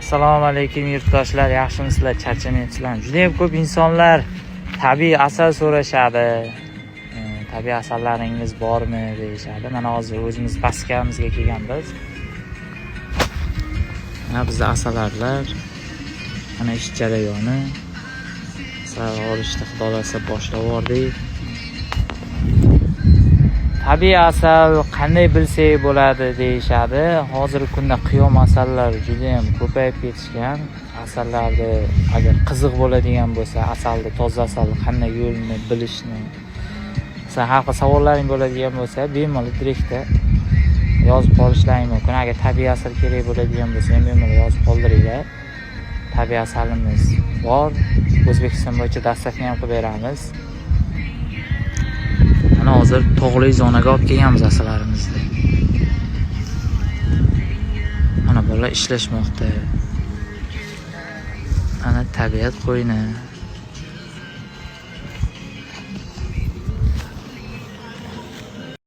Assalomu alaykum, yurtdoshlar, yaxshimisizlar, charchamayapsizlarmi? Juda ham ko'p insonlar tabiiy asal so'rashadi. Tabiiy asallaringiz bormi, deyishadi. Mana hozir o'zimiz paskamizga kelganmiz. Mana bizda asalarilar. Mana ish jarayoni. Asal olishni, xudo xohlasa, boshlab yubordik. Tabiiy asal qanday bilsak bo'ladi, deyishadi. Hozirgi kunda qiyom asallar juda ham ko'payib ketishgan. Asallarni agar qiziq bo'ladigan bo'lsa, asalni, toza asalni qanday yo'lini bilishni. Masalan, har xil savollaring bo'ladigan bo'lsa, bemalol direktda yozib qolishlaring mumkin. Agar tabiiy asal kerak bo'ladigan bo'lsa ham, bemalol yozib qoldiringlar. Tabiiy asalimiz bor. O'zbekiston bo'yicha доставка ham qilib beramiz. Mana hozir tog'li zonaga olib kelganmiz asallarimizni. Mana bolalar ishlashmoqda. Mana tabiat qo'yni.